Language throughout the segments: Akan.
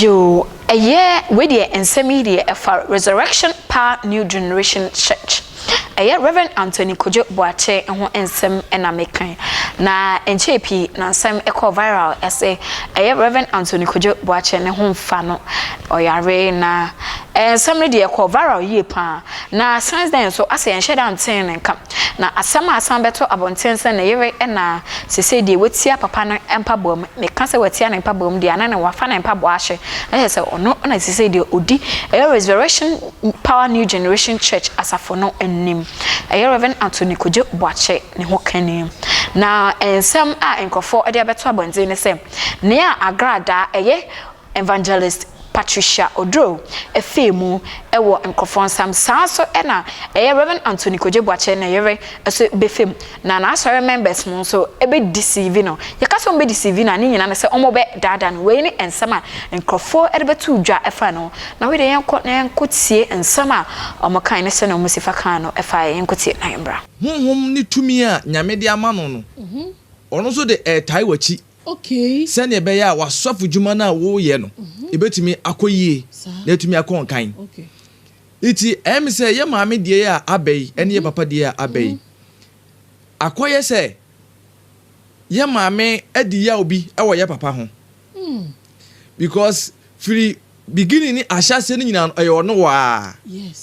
Yoo, ɛyɛ wei deɛ nsɛm yi deɛ ɛfa Resurrection Power New Generation Church. Ɛyɛ Rev. Anthony Kojo Boakye ho nsɛm na meka yi. Na ɛnkyɛɛ pii na nsɛm kɔɔ viral sɛ ɛyɛ Rev. Anthony Kojo Boakye ne ho mfa no, ɔyare na nsɛm no deɛ ɛkɔɔ viral yie paa. Na since then nso asɛ yɛnhyɛ da ntee ne nka. Na asɛm a asan bɛto abɔnten sɛ ne yere na seesei deɛ watia papa no mpaboa mu. Meka sɛ watia ne mpaboa mu deɛ a na ne wafa ne mpaboa ahyɛ. Na kyerɛ sɛ ɔno na seesei deɛ ɔdi ɛyɛ Resurrection Power New Generation Church asafo no anim. Ɛyɛ Rev. Anthony Kojo Boakye ne ho kani. Na nsɛm a nkurɔfoɔ de abɛto abɔnten ne sɛ nea agradaa ɛyɛ Evangelist Patricia Oduro faa mu wɔ nkurɔfoɔ nsam. Saa nso na ɛyɛ Rev. Anthony Kojo Boakye ne yere nso bɛfa mu. Na n'asɔre members no nso bɛ deceive no. Yɛka sɛ wɔbɛ deceive no a, ne nyinaa ne sɛ wɔbɛ daadaa no. Wei ne nsɛm a nkurɔfoɔ de bɛtoo dwa fa ne ho. Na wei deɛ yɛnkɔ na yɛnkɔ tie nsɛm a wɔkae ne sɛdeɛ wɔsi fa kaa no faeɛ. Yɛnkɔ tie na yɛmmra. Honhom ne tumi a Nyame de ama no no, ɔno nso de ɛretae w'akyi sɛnea ɛbɛyɛ a w'asɔfodwuma no a woreyɛ no, ɛbɛtumi akɔ yie na atumi akɔ nkan. Nti ɛyɛ me sɛ yɛ maame deɛ yi a aba yi ne yɛ papa deɛ a aba yi, akɔyɛ sɛ yɛ maame adi yaw bi wɔ yɛ papa ho. Because firi beginning ne ahyɛaseɛ no nyinaa no, ɛyɛ ɔno waa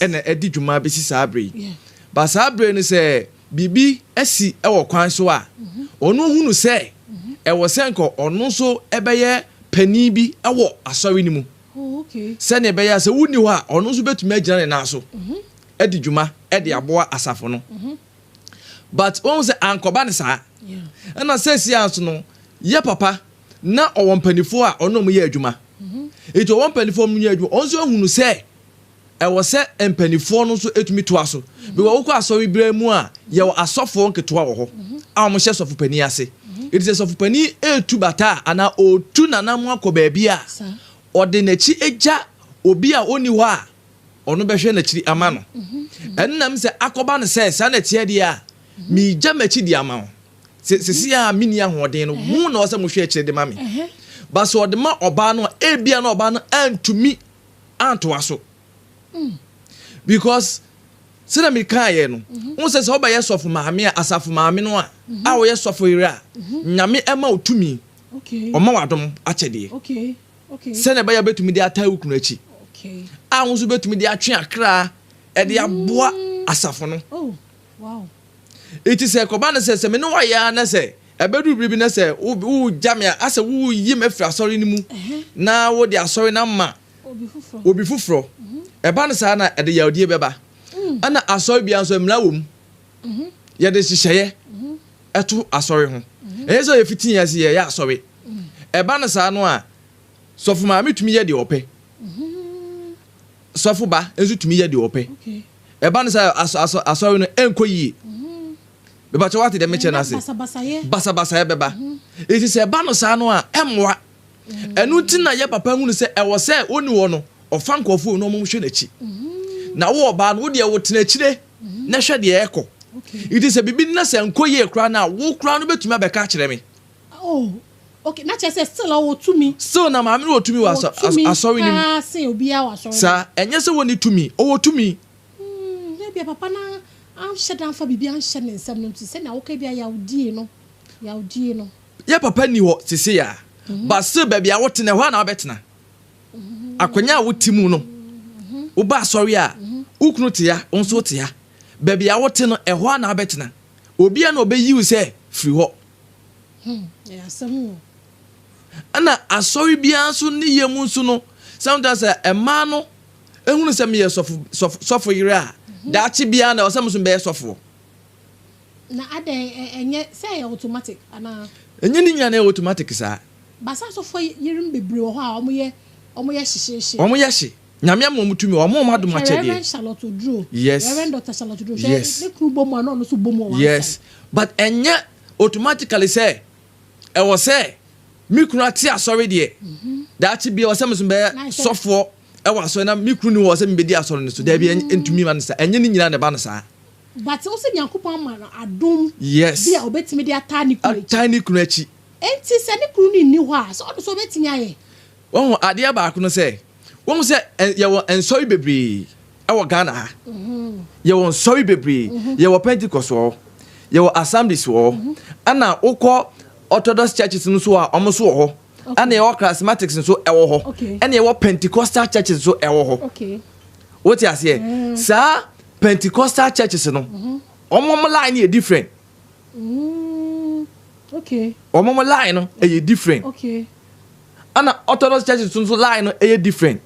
ɛna adi dwuma bɛsi saa berɛ yi. But saa berɛ no sɛ biribi asi wɔ kwan so a, ɔno hunu sɛ ɛwɔ sɛ nka ɔno nso bɛyɛ panin bi wɔ asɔre no mu. Sɛnea ɛbɛyɛ a sɛ wonni hɔ a, ɔno nso bɛtumi agyina ne nan so adi dwuma de aboa asafo no. But wohu sɛ ankɔba no saa. Ɛna seesia nso no, yɛ papa na ɔwɔ mpanimfoɔ a ɔne wɔn yɛ adwuma. Nti ɔwɔ mpanimfoɔ a wɔn yɛ adwuma, ɔno nso ahunu sɛ Ɛwɔ sɛ mpanimfoɔ no nso tumi toa so. Because wokɔ asɔre biara mu a, yɛwɔ asɔfoɔ nketewa wɔ hɔ a wɔhyɛ sɔfopanin ase. Enti sɛ sɔfopanin retu bata a anaa ɔretu n'anammɔn akɔ baabi a, ɔde n'akyi gya obi a ɔnni hɔ a ɔno bɛhwɛ n'akyiri ama no. Ɛno nam sɛ akɔba no sɛ saa na ɛteɛ deɛ a, meregya m'akyi de ama wo. Sɛ sisi a menni ahoɔden no, mo na ɛwɔ sɛ mohwɛ akyire de ma me. But sɛ ɔde ma ɔbaa no a, ebia na ɔbaa no antumi antoa so because sɛdeɛ mekaeɛ no mhm. wo sɛ sɛ wobɛyɛ sɔfo maame a asafo maame no a mhm. a woyɛ sɔfo yere a mhm. Nyame ɛma wo tumi, ɔma w'adom akyɛdeɛ sɛdeɛ ɛbɛyɛ wobɛtumi de atae wo kunu akyi a wo nso wobɛtumi de atwe akra ɛde aboa mm. asafo no. Oh, ɛti sɛ ɛkɔba no sɛ sɛ me ne woayɛ a na sɛ Ɛbɛduru bere bi na sɛ wogya me a, asɛ woyi me afiri asɔre no mu na wode asɔre no ama obi foforɔ. Ɛba no saa na ɛde yawdie bɛba. Ɛna asɔre biara nso mmara wɔ mu. Yɛde nhyehyɛeɛ ɛto asɔre ho. Ɛnyɛ sɛ yɛfiti yɛn ase yɛyɛ asɔre. Ɛba no saa no a, sɔfo maame tumi yɛ deɛ ɔpɛ. Sɔfo ba nso tumi yɛ deɛ ɔpɛ. Ɛba no saa asɔre no ɛnkɔ yie. Mepakyɛ wate deɛ mekyɛ no ase? Basabasayɛ bɛba. Enti sɛ ɛba no saa no a, ɛmmoa. Ɛno nti na yɛ papa hunu sɛ ɛwɔ sɛ ɔni hɔ no, ɔfa nkurɔfoɔ na wɔhwɛ n'akyi. Na wo ɔbaa no, wo deɛ wotena akyire na hwɛ deɛ ɛrekɔ. Nti sɛ biribi na sɛ nkɔ yie koraa no a, wo koraa no bɛtumi abɛka akyerɛ me. Oh, okay. Na kyerɛ sɛ still ɔwɔ tumi. Still na maame no wɔ tumi wɔ asɔre no mu. Ɔwɔ tumi paa sen obiara wɔ asɔre no mu. Saa, ɛnyɛ sɛ wɔnni tumi, ɔwɔ tumi. Hmm, ebia papa no anhyɛ da amfa biribi anhyɛ ne nsam no nti, sɛnea woka ebia yawdie no, yawdie no. Yɛ papa nni hɔ sesei a, but still baabi a wote no, ɛhɔ ara na wobɛtena. Akonnwa a wote mu no, woba asɔre a, wo kunu te ha, wo nso wote ha. Baabi a wote no, ɛhɔ ara na wobɛtena. Obiara na ɔbɛyi wo sɛ firi hɔ. Hmm, ɛyɛ asɛm o. Ɛna asɔre biara nso ne yɛ mu nso no, sometimes mmaa no ehunu sɛ meyɛ sɔfo sɔfo sɔfo yere a, daakye biara na ɛwɔ sɛ me nso mebɛyɛ sɔfoɔ. Na adɛn ɛnyɛ sɛ ɛyɛ automatic anaa? Ɛnyɛ ne nyinaa na ɛyɛ automatic saa. But sɛ asɔfoɔ yerenom bebree wɔ hɔ a wɔyɛ wɔyɛ hyehyeehye. Wɔyɛ hye. Nyame ama wɔn tumi, wɔn wɔn adom Hwɛ akyɛdeɛ. Reverend Charlotte Oduro. Yes. Reverend Doctor Charlotte Oduro. Hwɛ Yes. ne kunu bɔ mu a na ɔno nso bɔ mu wɔ one Yes. side. But ɛnyɛ automatically sɛ ɛwɔ sɛ me kunu ate asɔre deɛ, daakye biara ɛwɔ sɛ me nso mebɛyɛ sɔfoɔ wɔ asɔre na me kunu ni hɔ sɛ mebɛdi asɔre no so. Daabi, ɛntumi ma no saa. Ɛnyɛ ne nyinaa na ɛba no saa. But wo sɛ Nyankopɔn ama no adom Yes. bi a ɔbɛtumi de ataa ne kunu akyi. Ataa ne kunu akyi. Enti sɛ ne kunu no nni hɔ a, sɛ ɔno nso ɔbɛtumi ayɛ? Wahu adeɛ baako no sɛ, wahu sɛ yɛwɔ nsɔre bebree ɛwɔ Ghana ha. Yɛwɔ nsɔre bebree. Yɛwɔ Pentecost wɔ hɔ. Yɛwɔ Assemblies wɔ hɔ. Ɛna wokɔ Orthodox churches no nso a, wɔn nso wɔ hɔ. Ɛna yɛwɔ Charismatics nso ɛwɔ hɔ. Ɛna yɛwɔ Pentecostal churches nso ɛwɔ hɔ. Wote aseɛ? Saa Pentecostal churches no, wɔn line yɛ different. Wɔn line no ɛyɛ different. Ɛna Orthodox churches nso line no ɛyɛ different.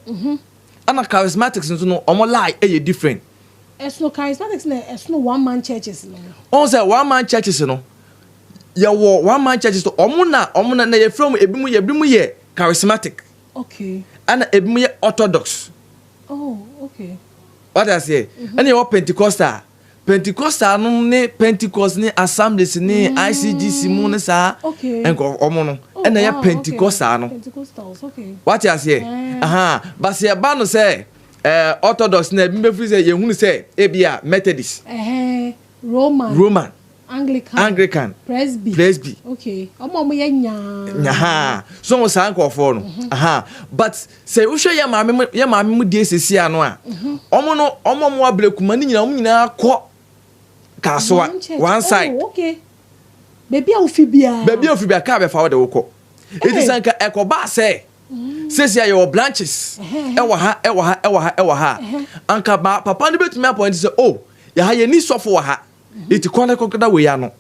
Ɛna Charismatics nso no, wɔn line ɛyɛ different. Ɛsono Charismatics na ɛsono one man churches no. Wɔn sɛ one man churches no, yɛwɔ one man churches no, wɔn na yɛfrɛ mu ebi mu yɛ, ebi mu yɛ Charismatic. Ɛna ebi mu yɛ Orthodox. Wate aseɛ? Ɛna yɛwɔ Pentecostal. Pentecostal no ne Pentecost ne Assemblies ne ICGC mu ne saa nkɔ ɔmo no ɛna yɛ Pentecostal no. Pentecostals, okay. Wate aseɛ? Aha, basi ɛba no sɛ Orthodox na ebi bɛfiri sɛ yɛhunu sɛ ebi a Methodist, Roman, Roman, Anglican, Anglican, Presby. Presby. Okay. Ɔmo a ɔmo yɛ nyaa. Nyaha so wɔn saa nkurɔfoɔ no aha. But sɛ wohwɛ yɛ maame mu die sisi ano a, ɔmo no, ɔmo a ɔmo abere kuma ne nyinaa, ɔmo nyinaa kɔ Kasoa. One church. One side. Oh, okay. Baabi a wofi biara. Baabi a ofi bi a, kaa bɛfa wo de wokɔ. Eti sɛ nka ɛkɔba sɛ sɛsi a yɛwɔ branches ɛwɔ ha, ɛwɔ ha, ɛwɔ ha, ɛwɔ ha, anka ba papa no bɛtumi apɔnte sɛ, oh, yɛha yɛni sɔfo wɔ ha, eti kɔ ne kɔkɔda wei ano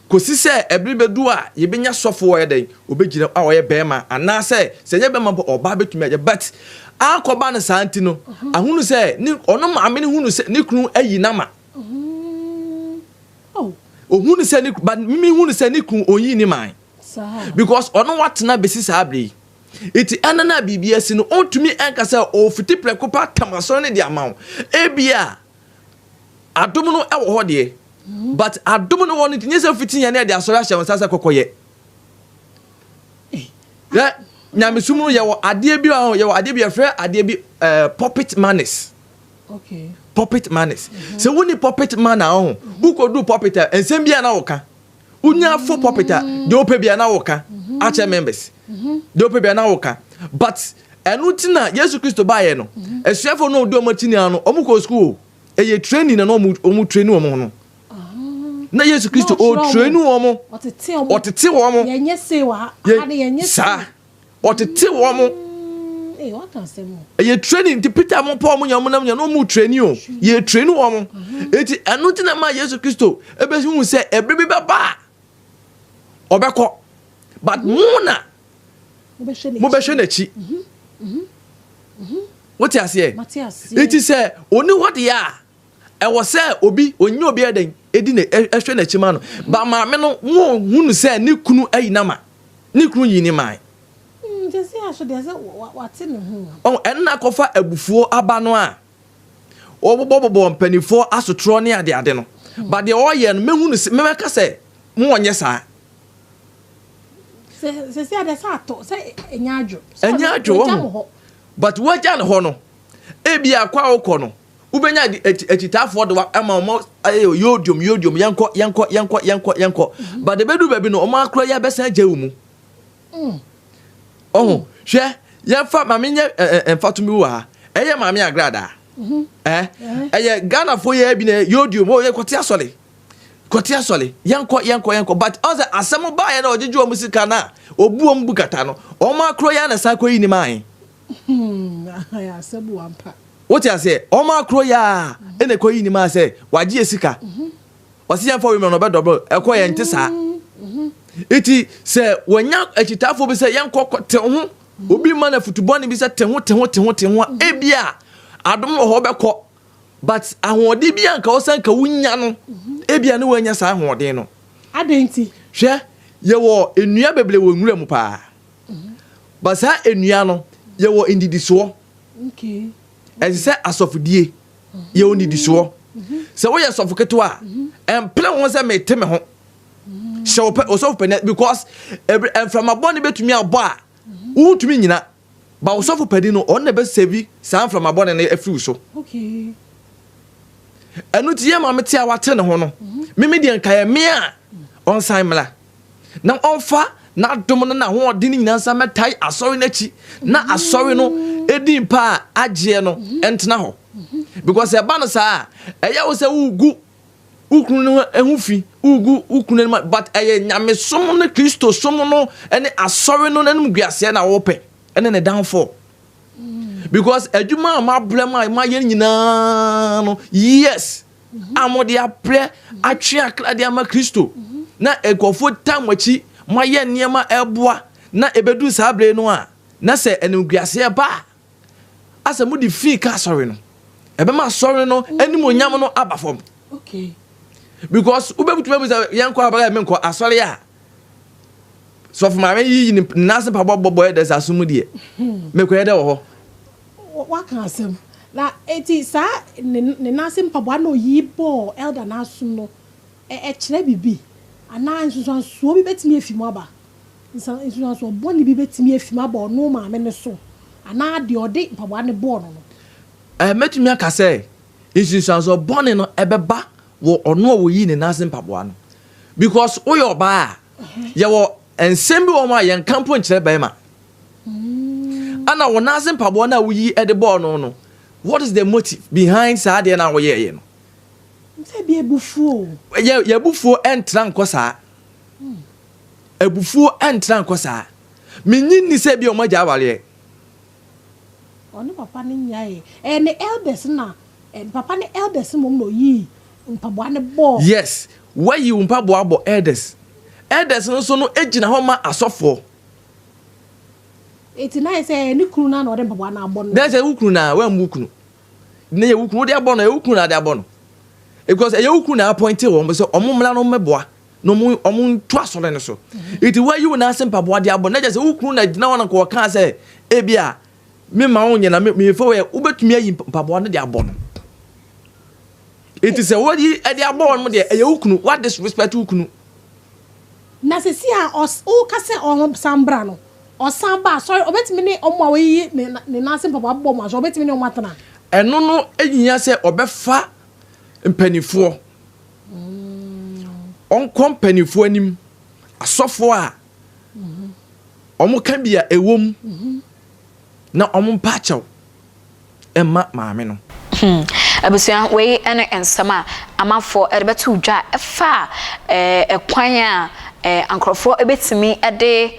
kòsi sɛ ɛbere bɛdu a yɛbɛnya sɔfo wɔ yɛ dɛn obɛgyina a ɔyɛ bɛrima, anaasɛ sɛ nyɛ bɛrima mpo, ɔbaa bɛtumi agye. But akɔba no saa nti no, ahunu sɛ ne ɔno maame no hunu sɛ ne kunu ayi n'ama. Ohunu sɛ ne, but mimi hunu sɛ ne kunu onyi ne man. Because ɔno watena bɛsi saa abere yi, eti ɛna na biribi asi no, ɔntumi ɛnka sɛ ɔfiti prɛko pa tam asɔre ne de ama wo. Ebia adom no ɛwɔ hɔ deɛ, but adom no wɔ no nti nye sɛ fiti yɛn ne ɛde asɔre ahyɛ wɔn nsa sɛ kɔkɔyɛ yɛ nyamesum no. Yɛwɔ adeɛ bi a, yɛwɔ adeɛ bi yɛfrɛ adeɛ bi pulpit manners. Pulpit manners. Sɛ woni pulpit manner ɔho, wokɔdu pulpit a, nsɛm bi a na wɔka, wonya fo pulpit a, deɛ wopɛ bia na wɔka akyɛ members, deɛ wopɛ bia na wɔka. But ɛno ti na Yesu Kristo baayɛ no, asuafoɔ no a ɔdi ɔmo akyi nyinaa no, ɔmo kɔ school o, ɛyɛ training na ɔmo training wɔn ho no na Yesu Kristo Na ɔkyerɛ ɔ train wɔn. Ɔtete ɔmo. Ɔtete wɔn. Yɛnyɛ se wɔ ha. Ha ne yɛnyɛ se. Saa ɔtete wɔn. Ee, waka asɛm o. Ɛyɛ training nti Peter mo, Paul mo nya mo nam nya na ɔmo training o, yɛ training wɔn. Eti ɛno ti na ma Yesu Kristo ebesi hu sɛ ebere bi bɛba a ɔbɛkɔ, but mo na Mobɛhwɛ n'akyi. Mobɛhwɛ n'akyi. Wote aseɛ? Mate aseɛ. Eti sɛ oni hɔ deɛ a, ɛwɔ sɛ obi onye obi ɛdɛn edi ne ɛhwɛ n'akyi ma no ba. Maame no mo hunu sɛ ne kunu ayi n'ama, ne kunu yi ne man. Sɛ aso deɛ sɛ wate ne ho. Ɔn ɛnna akɔfa abufuo aba no a wɔbobɔbobɔ mpanimfoɔ asotorɔ ne adeade no. Ba deɛ ɔyɛ no, mɛhu no sɛ mɛmɛka sɛ mo wɔnyɛ saa. Sɛ adeɛ sɛ atɔ sɛ ɛnyɛ adwo. Ɛnyɛ adwo wagya wɔ mo hɔ. But wagya ne hɔ no, ebi akɔ a wokɔ no, wobɛnya akyitaafoɔ de wa ɛma wɔn ayɛ yodiom yodiom, yɛnkɔ, yɛnkɔ, yɛnkɔ, yɛnkɔ, yɛnkɔ. But ebedu baabi no, wɔn akora yɛ abɛsan agya wo mu. Ɔho hwɛ, yɛmfa maame nyɛ ɛ ɛ mfato bi wɔ ha. Ɛyɛ Maame Agradaa, ɛyɛ Ghanafoɔ yɛ bi na yodiom o, yɛ kɔte asɔre, kɔte asɔre, yɛnkɔ, yɛnkɔ, yɛnkɔ. But ɔn sɛ asɛm baayɛ na ɔgyegye wɔn sika na obu wɔn bu kata no, wɔn akora yɛ na san kɔ yi ne maa. Ayɛ asɛm wampa. Wote aseɛ? Wɔn akoro yɛ a ɛna ɛkɔ yi ne maa sɛ wagye yɛ sika, ɔsi yɛn fɔ wei na ɔbɛdɔbɔ ɛkɔ yɛn nte saa. Eti sɛ wɔnya akyitaafoɔ bi sɛ yɛnkɔ kɔ te ho, obi ma na futubɔne bi sɛ te ho, te ho, te ho, te ho a, ebi a adom wɔ hɔ bɛkɔ, but ahoɔden bi a nka ɔsɛ nka wonya no, ebi a ne wɔanya saa ahoɔden no. Adɛn nti? Hwɛ, yɛwɔ nnua bebree wɔ nwura mu paa, but saa nnua no, yɛwɔ ndidisoɔ. Ɛsɛ sɛ asɔfodie yɛwɔ ndidisoɔ. Sɛ woyɛ sɔfo ketewa a, ɛmpere ho sɛ mete me ho hyɛ wo pɛ osɔfo panin, because ɛbere mframa bɔne bɛtumi abɔ a, wontumi nyina ba. Wo sɔfo panin no, ɔno na ɛbɛsɛvi saa mframa bɔne no afiri wo so. Ɛno nti yɛ maame te a wate ne ho no, meme deɛ nka yɛ me a, ɔnsan mmra na ɔmfa. n'adom ne n'ahoɔden nyinaa nsa mɛtae asɔre no akyi na asɔre no ɛdi mpa a agyeɛ no ntena hɔ. Because ɛba no saa a, ɛyɛ wo sɛ wogu wo kunu no ho fi, wogu wo kunu anim, but ɛyɛ nyamesom ne Kristosom no ne asɔre no n'anim guaseɛ na wopɛ ɛne ne downfall. Because adwuma a moabrɛ mu a moayɛ nyinaa no, years a mode aprɛ atwe akra de ama Kristo na nkurɔfoɔ ta mo akyi, moayɛ nneɛma ɛboa na ɛbɛduru saa berɛ no a, na sɛ animguaseɛ ba a, asɛ mode fi ka asɔre no, ɛbɛma asɔre no animuonyam no aba fam. Because wobɛtumi abu sɛ yɛnkɔ abɛyɛ menkɔ asɔre a sɔfo maame yi ne nan ase mpaboa bɔbɔ yɛ dɛ sɛ aso mu deɛ mekɔyɛ dɛ wɔ hɔ. Waka asɛm na eti saa ne ne nan ase mpaboa na oyi bɔɔ elder n'asom no, ɛkyerɛ biribi anaa nsusuansoɔ bi bɛtumi afi mu aba, nsusuansoɔ bɔne bi bɛtumi afi mu aba ɔno maame no so anaa deɛ ɔde mpaboa no bɔɔ no no? Mɛtumi aka sɛ nsusuansoɔ bɔne no ɛbɛba wɔ ɔno a wɔyi ne nan ase mpaboa no, because woyɛ ɔbaa a, yɛwɔ nsɛm bi wɔ hɔ a yɛnka mpo nkyerɛ bɛrima. Ana wɔn nan ase mpaboa no a woyi de bɔɔ no no, what is the motive behind saa adeɛ no a wɔyɛɛyɛ no? Sɛ bi ebufuo. Yɛ yɛbufuo ɛntra nkɔ saa. Abufuo ɛntra nkɔ saa. Menyi nni sɛ bi a wɔn agya awareɛ. Ɔne papa no nyae. Ɛyɛ ne elders na papa ne elders mmom na oyii mpaboa no bɔɔ. Yes, wayi wo mpaboa abɔ elders. Elders no nso no gyina hɔ ma asɔfoɔ. Eti na ayɛ sɛ ɛyɛ ne kunu na na ɔde mpaboa no abɔ no. Na sɛ wo kunu na wammu wo kunu. Na yɛ wo kunu wode abɔ no, ɛyɛ wo kunu na ade abɔ no. Because ɛyɛ wo kunu na appoint wɔn sɛ wɔn mmra no mmɛboa na wɔn wɔn nto asɔre no so. Eti wayi wo nan ase mpaboa de abɔ no, na kyerɛ sɛ wo kunu na gyina hɔ na nka ɔkaa sɛ ebi a me ma wo nyɛ na me mefa wo yɛ, wobɛtumi ayi mpaboa no de abɔ no. Eti sɛ woyi de abɔ wɔn deɛ, ɛyɛ wo kunu, wa disrespect wo kunu. Na sɛsi a ɔs woka sɛ ɔnsan bra no, ɔsan ba a, sɔre, ɔbɛtumi ne wɔn a wɔayiyi ne ne nan ase mpaboa abobɔ wɔn aso, ɔbɛtumi ne wɔn atena? Ɛno no hia sɛ ɔbɛfa mpanimfoɔ, ɔnkɔ mpanimfoɔ anim, asɔfoɔ a wɔka bi a ɛwɔ mu na wɔmpa akyɛw mma maame no. Abusua, wei ne nsɛm a amanfoɔ de bɛto dwa a ɛfa ɛkwan a nkorɔfoɔ bɛtumi de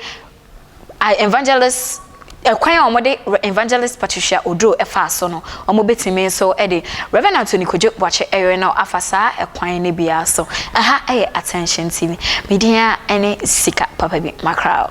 Evangelist, ɛkwan a wɔde Evangelist Patricia Oduro faa so no, wɔbɛtumi nso de Rev. Anthony Kojo Boakye Ayere no afa saa ɛkwan no biara so. Ɛha yɛ Attention TV. Me din ara ne Sika Papa Bi Mackerel.